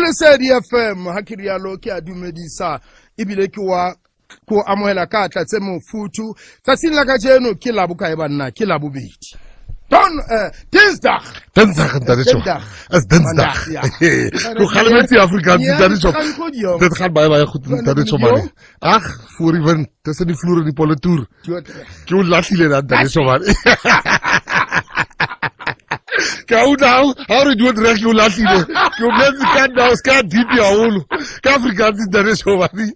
Lesedi FM. Ha ke rialo ke a dumedisa ebile ke wa ko amohela ka tla tse mofuthu. Tsatsing la kajeno ke la bokae banna? Ke la bobedi. Don Dinsdag. Dinsdag, ntate Tjho. Dinsdag. Is Dinsdag. Vandaag, ja. Hoe gaan het met die Afrikaans, Ja, ntate dit Tjho? gaan goed, jong. Dit gaan baie baie goed, ntate Tjho, man. Ag, voor die wind, tussen die vloer en die politoer. Ke o lahlile na, ntate Tjho, man. Ke a utlwa ha o re dood reg, ke o lahlile. Ke o boletse ka nna, o se ka deep haholo. Ka Afrikaans, ntate Tjho, man.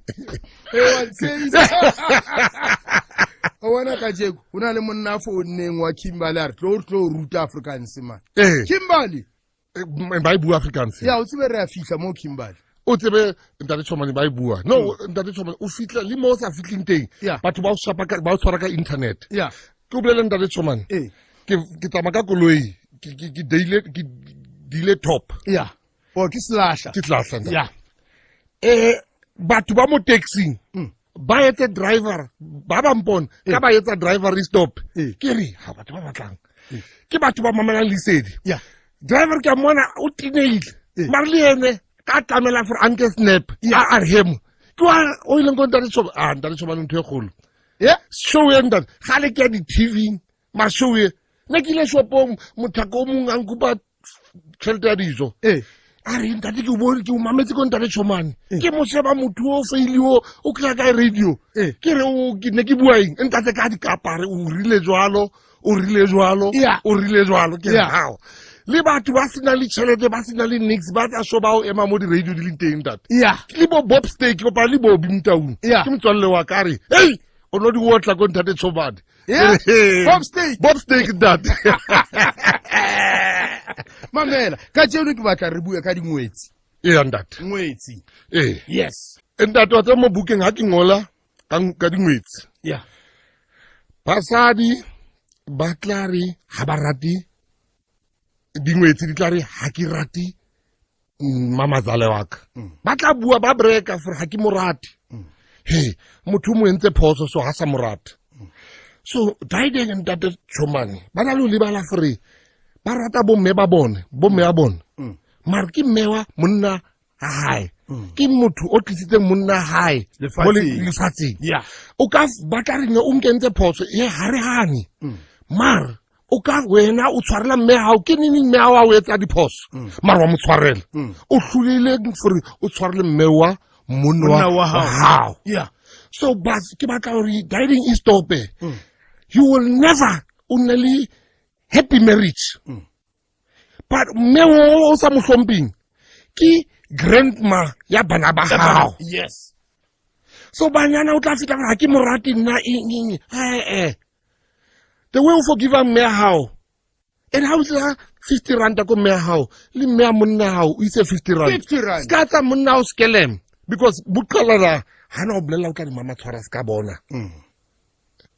O bona kajeko ho na le monna a founeng wa Kimberley a re tlo ruta Afrikaans man. Ee. Kimberley. Ba e bua Afrikaans. Ya, o tsebe re a fihla mo Kimberley. O tsebe ntate Tshomane ba e bua. No, ntate Tshomane o fihla le mo o sa fihleng teng. Batho ba o shapa ka, ba o tshwara ka internet. Ke o bolele ntate Tshomane. Ke tsamaya ka koloi, ke deile top. O ke selahla. Ke selahla, ntate. Batho ba mo taxing ba etse driver, ba bang bona ka ba etsa driver stop. Ke re ha batho ba batlang. Ke batho ba mamelang Lesedi. Driver ke a mmona o tineile. Mare le ene ka tlamela for a nke snap. A re hemo. Ke wa o ileng ko ntate Tshomane. Ah, ntate Tshomane ntho e kgolo. Show e ntate. Ga le ke ya di-T V-ing, mara show e. Nna ke ile shopong, mothako o mong a nkopa tjhelete ya dijo. A re ntate ke o bone, ke o mametse ko ntate Tshomane. Ke mo sheba motho o feile o, o kry-a kae radio? Ke re o, ke ne ke bua eng? Ntate ka dikapare, o rile jwalo, o rile jwalo, o rile jwalo. Ke re hao. Le batho ba sena le tjhelete, ba sena le nix, ba tla show ba o ema mo di-radio di leng teng, ntate. Le bo Bob Steak, kopa le Bobby Motaung. Ke motswalle wa ka, a re, hey, o no di otla ko ntate Tshomane. Bob Steak. Bob Steak, ntate. Mamela, kajeno ke batla re bue ka dingwetsi. Ee, ntate. Ngwetsi. Ee. Yes. Ntate, wa tseba mo bukeng ha ke ngola ka dingwetsi. Basadi ba tla re ha ba rate dingwetsi, di tla re ha ke rate mamazale wa ka. Ba tla bua ba breka for ha ke mo rate. He, motho o mo entse phoso so ha sa mo rate. So daideng ntate Tshomane ba na le ho lebala gore ba rata bomme ba bone, bomme ba bone. Mara ke mme wa monna ha hae. Ke motho o tlisitseng monna hae mo Lefatsheng. lefatsheng. O ka ba tla re ne o nkentse phoso, e ha re hane. Mara o ka wena o tshwarela mme hao, ke neng mme hao a o etsa diphoso? Mara wa mo tshwarela. O hlolehile gore o tshwarele mme wa monna Monna wa hao. hao. So bas ke batla hore dieting e stope. You will never o nne le happy marriage. But mme o o sa mo hlompheng ke grandma ya bana ba hao. So banyana o tla fihla ha ke mo rate nna eng eng. Eh. The way o forgive mme ya hao. And ha o tla 50 rand ko mme ya hao, le mme ya monna hao o itse 50 rand. 50 rand. Ska tsa monna o skelem because boqala la ha na o bolella o tla di mama tshwara ska bona.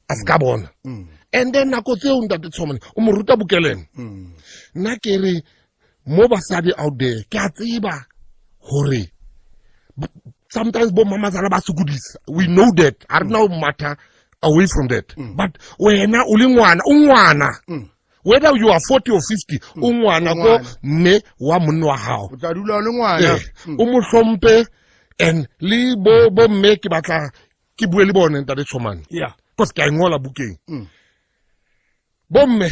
A ska bona. And then nako tseo ntate Tshomane o mo ruta bokelem. Nna ke re mo basadi out there ke a tseba hore sometimes bo mamazala ba sokodisa. We know that. Ha re na ho matha away from that. But wena o le ngwana, o ngwana. Whether you are 40 or 50, o ngwana ko Ngwana. mme wa monna wa hao. O tla dula o le ngwana. O mo hlomphe and le bo mme ke batla ke bue le bone ntate Tshomane. Because ke a e ngola bukeng. Bo mme,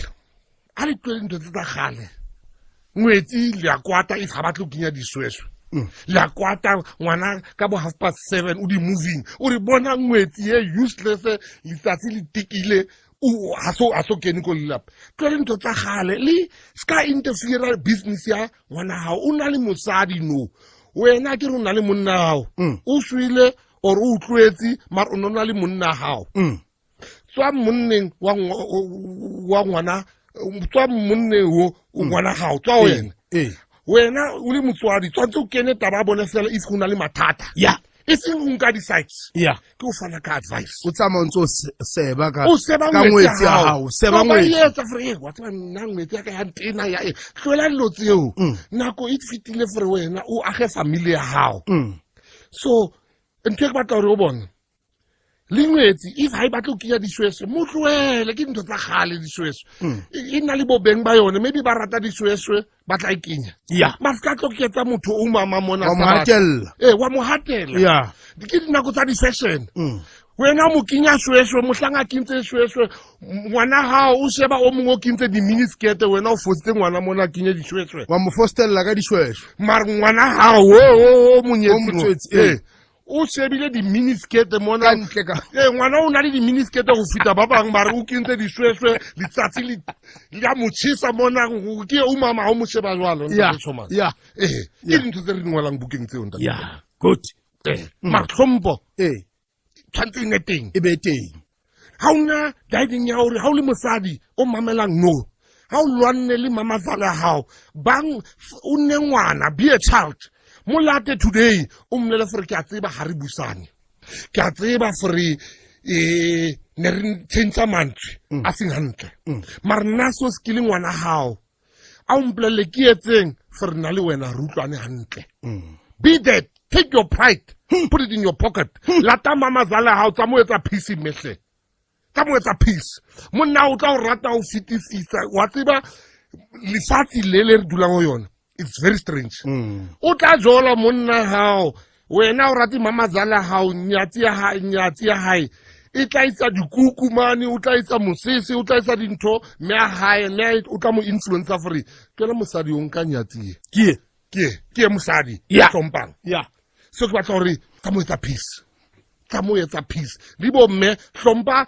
a le tlohele ntho tse tsa kgale. Ngwetsi le a kwata if ha batle ho kenya disweswe. Le a kwata ngwana ka bo half past seven o di moving. O re bona ngwetsi e useless, letsatsi le tikile, o ha so kene ko lelapa. Tlohele ntho tsa kgale, le ska interfere business ya ngwana hao. O na le mosadi no. Wena ke re o na le monna hao. O shwele or o utlwetse, mara o na le monna hao. Tswa monneng wa ngwana, tswa monneng wo, ngwana hao, tswa wena. Wena o le motswadi, tshwantse o kene taba ya bone fela if go na le mathata. E seng ho nka di-sides. Ke o fana ka advice. O tsamaya o ntse o seba ka O seba ka ngwetsi ngwetsi ya ya hao. hao. Seba O ba ngwetsi. etsa gore, eh, wa tseba nna ngwetsi ya ka ya ntena ya e. Tlohela dilo tseo. Nako e fetile gore wena o age family ya hao. So, ntho e ke batla hore o bone, Le ngwetsi if ha e batle ho kenya dishweshwe, mo tlohele, ke dintho tsa kgale dishweshwe. E na le bobeng ba yone, maybe ba rata dishweshwe, ba tla e kenya. Ba se ka tlo ketsa motho o mama mona Wa sa mo batho. hatella. Ee, wa mo hatella. Ke dinako tsa di-fashion. Wena o mo kenya shweshwe, mohlang a kentse shweshwe, ngwana hao o sheba o mongwe o kentse di-miniskirt, wena o fositse ngwana mona a kenye dishweshwe. Wa mo fostella ka dishweshwe. Mare ngwana hao o O monyetseng motswetse, ee. ee. O shebile di-miniskirt mona. Ka ntle ka. Ee, ngwana o na le di-miniskirt go feta ba bangwe, mare o kentse dishweshwe, letsatsi le a mo tjhesa mona, ke o mama ha o mo sheba jwalo, ntate Tshomane. Ee, ke dintho tse re di ngwalang bukeng tseo, ntate. Good. Ee, mare tlhompho tshwanetse e nne teng. E be teng. Ha ona guiding ya hore ha o le mosadi o mamelang, no ha o lwanne le mamazala ya hao, bang o nne ngwana, be a child, mo late today, o mmolele gore ke a tseba ha re busane, ke a tseba gore ne re change mantswe a seng hantle, mare nna so se ke le ngwana hao, a o mpolelle ke etseng gore nna le wena re utlwane hantle. Be there, take your pride, put it in your pocket, lata mamazala ya hao, tsa mo etsa peace mehle, ka mo etsa peace, monna o tla o rata o fetisisa. Wa tseba lefatshe le le re dulang ho yona, it's very strange. O tla jola monna hao, wena o rate mamazala hao, nyatsi ya hae, nyatsi ya hae e tla etsa dikuku mane, o tla etsa mosese, o tla etsa dintho, mme a hae, mme o tla mo influencer gore ke yena mosadi o nka nyatsi e. Ke Ke ke mosadi hlomphang. So ke batla hore tsa mo etsa peace, tsa mo etsa peace le bo mme, hlompha,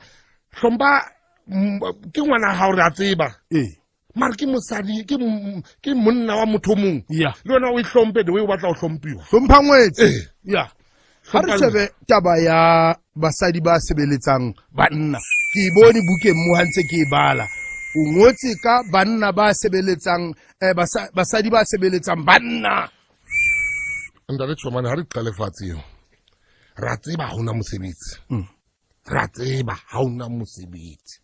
hlompha, ke ngwana hao, re a tseba. Mare ke mosadi, ke monna wa motho o mong. Le wena o e hlomphe the way o batla ho hlomphiwa. Hlompha ngwetsi. Ha re shebe taba ya basadi ba sebeletsang banna. Ke e bone bukeng mo ha ntse ke e bala. O ngotse ka banna ba sebeletsang, basadi ba sebeletsang banna. Ntate Tshomane, ha re qale fatshe eo, ra tseba ha hona mosebetsi. Ra tseba ha hona mosebetsi.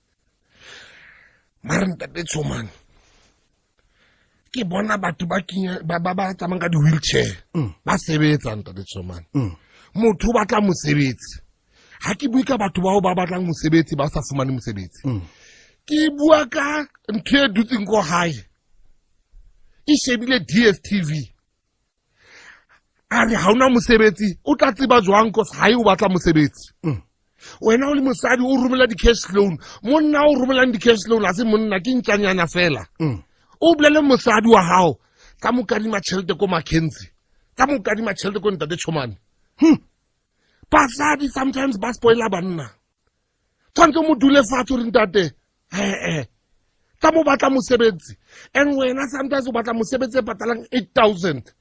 Mare ntate Tshomane, ke bona batho ba kenya, ba, ba, ba tsamayang ka di-wheelchair, ba sebetsa, ntate Tshomane. Motho o batla mosebetsi. Ha ke bue ka batho bao ba batlang mosebetsi ba sa fumane mosebetsi. Ke bua ka ntho e dutseng ko hae. E shebile DStv. A re ha ona mosebetsi, o tla tseba jwang cause hae o batla mosebetsi. Wena o le mosadi o romela di-cash loan, monna o romelang di-cash loan ha se monna, ke ntjanyana fela. O bolele mosadi wa hao ka mo kadima tjhelete ko Mackenzie, ka mo kadima tjhelete ko ntate Tshomane. Basadi sometimes ba spoiler banna. Tshwanetse o mo dule fatshe o re ntate, he-eh, ka mo batla mosebetsi. And wena sometimes o batla mosebetsi e patalang 8,000.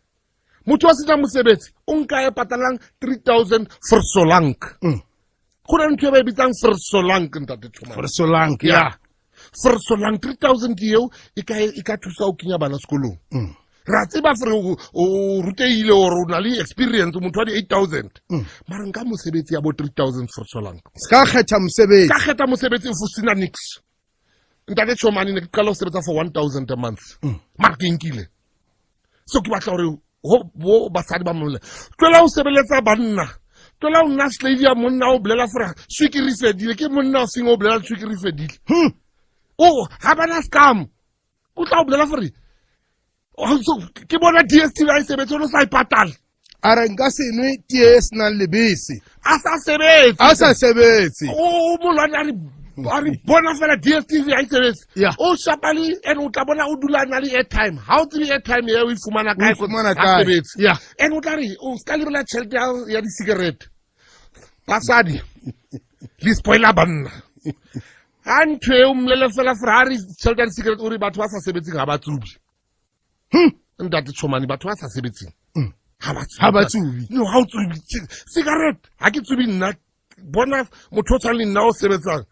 Motho wa sena mosebetsi o nka e patalang 3,000 for solank. Go na le ntho e ba e bitsang for solank, ntate Tshomane. For solank, ya. For solank, 3,000 eo e ka thusa ho kenya bana sekolong. Ra tseba gore o rutehile or o na le experience, motho wa di 8,000. Mara nka mosebetsi ya bo 3,000 for solank. Se ka kgetha mosebetsi. Ka kgetha mosebetsi o sena nix. Ntate Tshomane, ne ke qala ho sebetsa for 1,000 a month. Mara ke nkile. So ke batla hore bo basadi ba molle. Tlohela ho sebeletsa banna. Tlohela ho nna slave ya monna o bolela gore swikiri e fedile. Ke monna o seng o bolela swikiri e fedile. O, ha bana scam. O tla o bolela gore, oh, so, ke bona DStv ha e sebetse, o no sa e patale. A re nka se nwe tee e senang lebese. A sa sebetse. A sa sebetse. O molwane a re, a re bona fela DStv ha e sebetse. O shapa le, and o tla bona o dula a na le airtime. Ha o tsebe airtime eo o e fumana kae, O e fumana ha kae. sebetse. And o tla re, o ska lebela tjhelete ya di-cigarette. Basadi, le spoiler banna. Ha ntho eo mmolele fela fela, ha re tjhelete ya di-cigarette, o re batho ba sa sebetseng ha ba tsubi. Ntate Tshomane, batho ba sa sebetseng ha ba tsubi. Ha ba tsubi. No, ha o tsubi. Cigarette, ha ke tsubi nna. Bona motho o tshwanang le nna o sebetsang.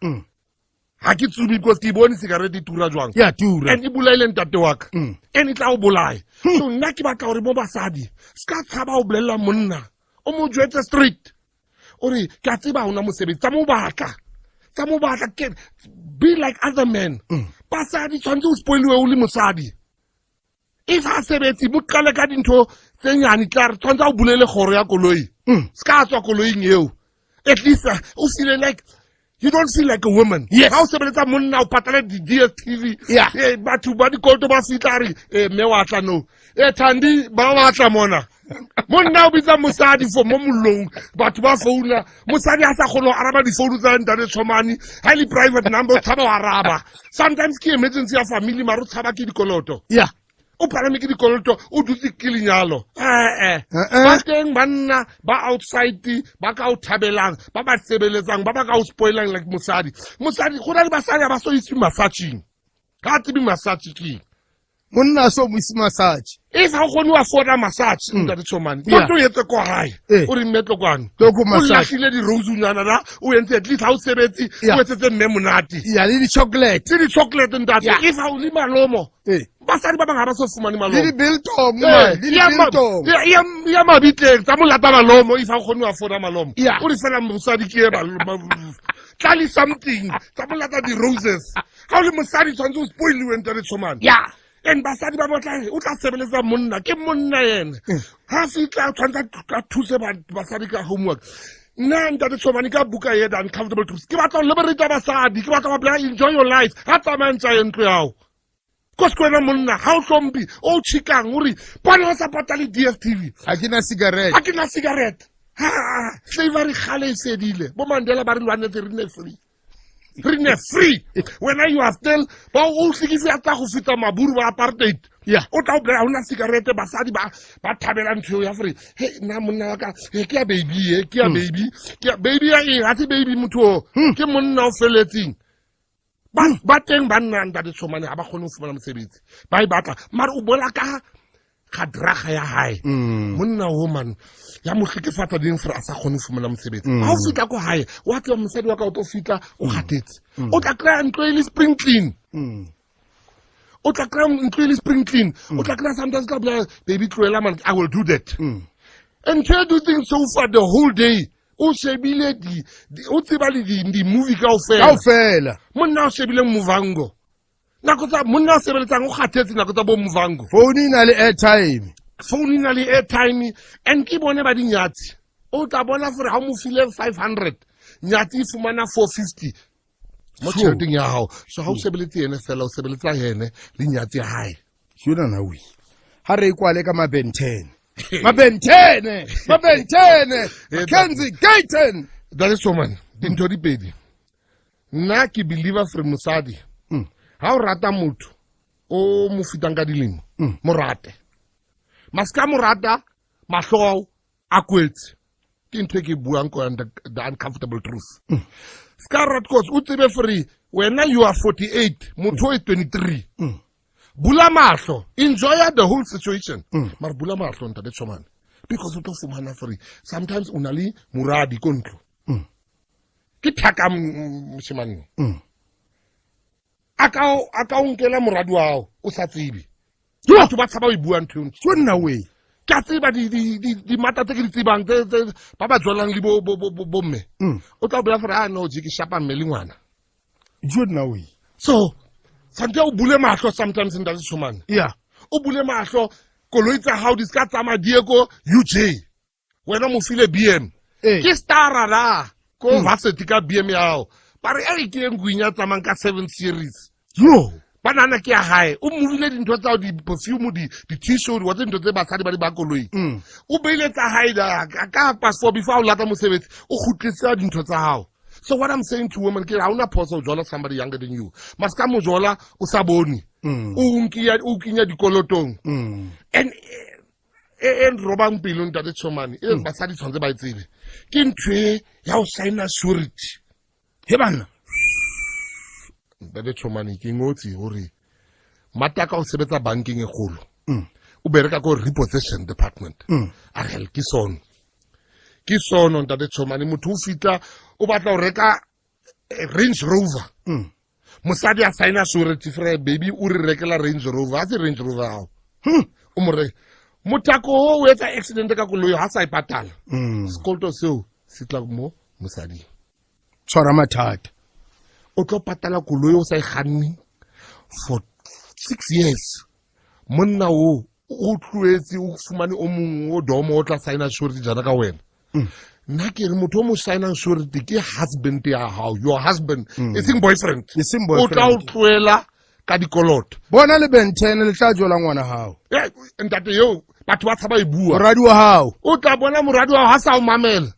Ha ke tsubi because ke bone cigarette e tura jwang. Ya tura. And e bolaile ntate wa ka. And e tla o bolaya. So nna ke batla hore bo basadi, se ka tshaba ho bolella monna. O mo jwetse straight. O re, ke a tseba ha ona mosebetsi, tsa mo batla. Tsa mo batla, ke, be like other men. Basadi tshwanetse o spoiliwe o le mosadi. If ha sebetse, mo qale ka dintho tse nyane, tla re tshwanetse a o bulele kgoro ya koloi. Se ka tswa koloing eo. At least o feel like you don't feel like a woman. Yes. Ha o sebeletsa monna, o patale di-DSTV. Yeah. Batho ba dikoloto ba fitla re, mme wa tla no. Thandi, ba batla mona. Monna o bitsa mosadi for mo mollong, batho ba founa, mosadi a sa kgone go araba difounu tsa ntate Tshomane. Ha e le private number, o tshaba go araba. Sometimes ke emergency ya family, mare o tshaba ke dikoloto. O palame ke dikoloto, o dutse ke lenyalo. Ee, ba teng banna ba outside ba ka o thabelang, ba ba sebeletsang, ba ba ka o spoilang like mosadi. Mosadi, go na le basadi ba so itse massaging. Ga a tsebe massage ke eng. Monna so mo ise massage. If ha o kgone ho afforda massage, ntate Tshomane, tlo etse ko hae. O re mme tlo kwano. Tlo ko O massage. lahlile di-rose-nyana la, o entse at least ha o sebetse, o etsetse mme monate. Ya, le di-chocolate. Le di-chocolate, ntate. If ha o le malomo, basadi ba bang ha ba so fumane malomo. Le di-biltong, man, le di-biltong. Ya mabitleng, tsa molata malomo, if ha o kgone ho afforda malomo. O re fela mosadi ke e tlale something, tsa molata di-roses. Ha o le mosadi tshwanetse o spoiliwe, ntate Tshomane. And basadi ba batla, o tla sebeletsa monna, ke monna yena. Ha fitla tshwanetse a thuse basadi ka homework. Nna ntate Tshomane ka buka e The Uncomfortable Truths, ke batla ho liberate basadi, ke batla ho ba enjoy your life. Ha tsamaya ntsa ye ntlo ya hao. Cause ke wena monna, ha o hlomphe, o tjhikang, o re, bona o sa patale DSTV. Ha ke na cigarette. Ha ke na cigarette. Ha, slavery kgale e fedile. Bo Mandela ba re lwanetse re ne free. Re ne free. Wena you are still, ba o hlekefetsa tsa go feta maburu ba apartheid. O tla o bolela ha hona cigarette, basadi ba thabela ntho eo ya gore, hey, nna monna wa ka, hey, ke ya baby, hey, ke ya baby, ke ya baby ya eng? Ha se baby motho o. Ke monna o felletseng. Ba teng banna ntate Tshomane ha ba kgone ho fumana mosebetsi. Ba e batla, mare o bola ka ga draga ya hae. Monna o man, ya mo hlekefetsa ding for a sa kgone ho fumana mosebetsi. Ha o fihla ko hae, wa tseba mosadi wa ka o tlo fihla, o kgathetse. O tla kry-a ntlo e le spring clean. O tla kry-a ntlo e le spring clean. O tla kry-a sometimes tla bolela, baby, tlohela man, I will do that. And try do things so far the whole day. O shebile di, di, o tseba le di, di movie kaofela. Kaofela. Monna o shebile Muvhango. Nako tsa monna o sebeletsang o kgathetse nako tsa bo Muvhango. Phone e na le airtime. Phone e na le airtime, and ke bone ba dinyatsi. O tla bona gore ha o mo file 500, nyatsi e fumana 450 mo tjheleteng ya hao. So ha o sebeletse yene fela, o sebeletsa yene le nyatsi ya hae. Jona na we. Ha re kwale ka Mabentene. Mabentene, Mabentene, Mackenzie Gayton. That is so man. Dintho di pedi. Nna ke believer for mosadi. Ha o rata motho o mo fetang ka dilemo, mo rate. Maska mo rata, mahlo ao a kwetse. Ke ntho e ke buang ko the uncomfortable truth. Ska rata cause o tsebe gore wena you are 48, motho o e 23. Bula mahlo, enjoy the whole situation. Mara bula mahlo ntate Tshomane, because o tlo fumana gore sometimes o na le moradi ko ntlo. Ke thaka moshemane. A ka o nkela moradi wa hao, o sa tsebe. Batho ba tshaba ho e bua ntho eo. Ke nna we. Ke a tseba di mata tse ke di tsebang, tse ba ba jwalang le bo mme. O tla o bolela gore, ah, no, je ke shapa mme le ngwana. Ke nna we. So, tshwanetse o bule mahlo sometimes ntate Tshomane. O bule mahlo, koloi tsa hao di ska tsamaya di ye ko UJ. Wena mo file BM. Ke stara la ko varsity ka BM ya hao. Ba re, ei, ke e ngwenya tsamayang ka 7 series. Yo. Ba nahana ke ya hae. O movile dintho tsa hao, di-perfume, di-tissue, di wa tse dintho tse basadi ba di ba koloi. O beile tsa hae da, ka passport before o lata mosebetsi, o kgutlisa dintho tsa hao. So what I'm saying to women, ke ha ona phoso ho jola somebody younger than you. Maska mo jola o sa bone. O nkiya, o kinya dikolotong. And e robang pelo ntate Tshomane, e basadi tshwanetse ba e tsebe. Ke ntho e ya ho signa surety. He banna. Ntate Tshomane, ke ngotse hore Mataka o sebetsa bankeng e kgolo. O bereka ko repossession department. A re ke sono. Ke sono ntate Tshomane, motho o fitla o batla ho reka Range Rover. Mosadi a signa surety fre baby o re rekela Range Rover, ha se Range Rover hao. O mo re motako o etsa accident ka koloi ha sa e patala. Sekoloto seo se tla mo mosading. Tshwara mathata. O tlo patala koloi o sa e kganne for 6 years. Monna o o tloetse o fumane o mong o domo o tla signa surety jana ka wena. Nna ke re motho o mo signang surety ke husband ya hao, your husband, e seng boyfriend. E seng O tla o boyfriend. tlohela ka dikoloto. Bona le bentene le tla jola ngwana hao. Ntate eo batho ba tshaba e bua. Moradi wa hao. O tla bona moradi wa hao ha sa o mamela.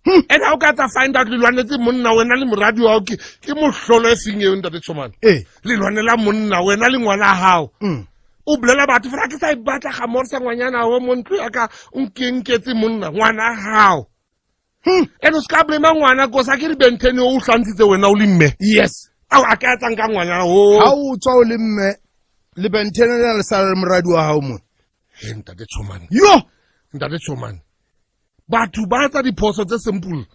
And ha o ka tsa find out le lwanetse monna wena le moradi wa hao ke mohlolo e seng eo, ntate Tshomane. Le lwanela monna wena le ngwana hao. O bolela batho fela ke sa e batla ga morsa ngwanyana wa mo ntlo ya ka o nkenketse monna ngwana hao. And o ska blame ngwana ko sa ke re Bentene o hlantshitse wena o le mme. Yes. Ao a ka etsang ka ngwanyana o. Ha o tswa o le mme le Bentene le sa le moradi wa hao mona. He ntate Tshomane. Yo, ntate Tshomane. Batho ba etsa diphoso tse simple.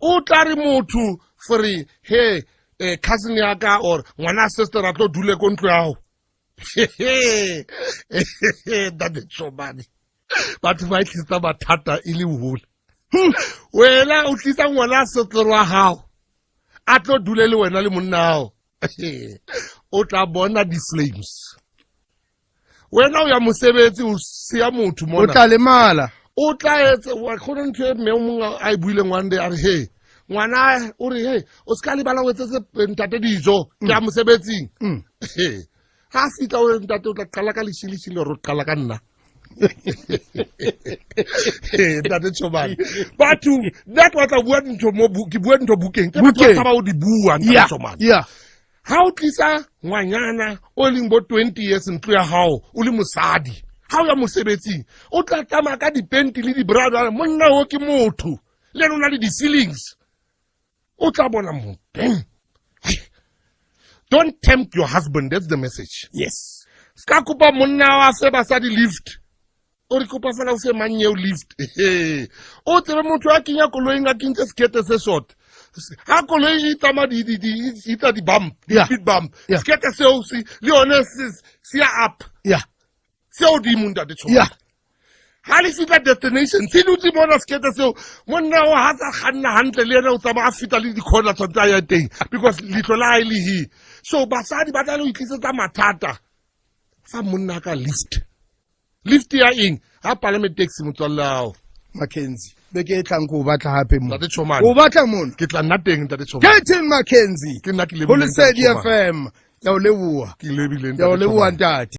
O tla re motho for he cousin ya ka or ngwana sister a tlo dule ko ntlo ya hao. Ntate Tshomane. Batho ba tlisa mathata e le bohole. Wena o tlisa ngwana sister wa hao. A tlo dule le wena le monna hao. O tla bona di-flames. Wena o ya mosebetsi o siya motho mona. O tla lemala. O tla etsa wa khona ntho e mme o mongwe a e buileng one day a re he ngwana o re he o ska lebala o etsetse ntate dijo ke ya mosebetsing. Ha fitla o re ntate o tla qala ka leshileshile re o qala ka nna. Ntate Tshomane. Batho nna ke batla bua dintho mo ke bua dintho bukeng. Ke batho ba tshaba ho di bua, ntate Tshomane. Ha o tlisa ngwanyana o leng bo 20 years ntlo ya hao o le mosadi, ha o ya mosebetsing o tla tsamaya ka dipenti le di-bra, monna o ke motho le ena o na le di-feelings, o tla bona mo. Don't tempt your husband, that's the message. Yes. Ska kopa monna wa se basadi lift. O re kopa fela o se mang eo lift. O tsebe motho a kenya koloing a kentse sekete se short. Ha koloi e tsamaya di tla di bump, di speed bump. Sekete seo se le yone se ya up. Seo di mo ntate Tshomane. Ha le fihla destination se dutse mona sekete seo monna o ha sa kganna hantle le yena o tsamaya a feta le di-corner tshwanetse a ya teng because leihlo la hae le he. So basadi ba tla le ho itlisetsa mathata fa monna ka lift. Lift ya eng? Ha palame taxi motswalle hao. Mackenzie, beke e tlang ko o batla hape mo. Ntate Tshomane. O batla mona. Ke tla nna teng ntate Tshomane. Ke Mackenzie. Ke nna ke lebile. Ho Lesedi FM. Ya o leboha. Ke lebile ntate. Ya o leboha ntate.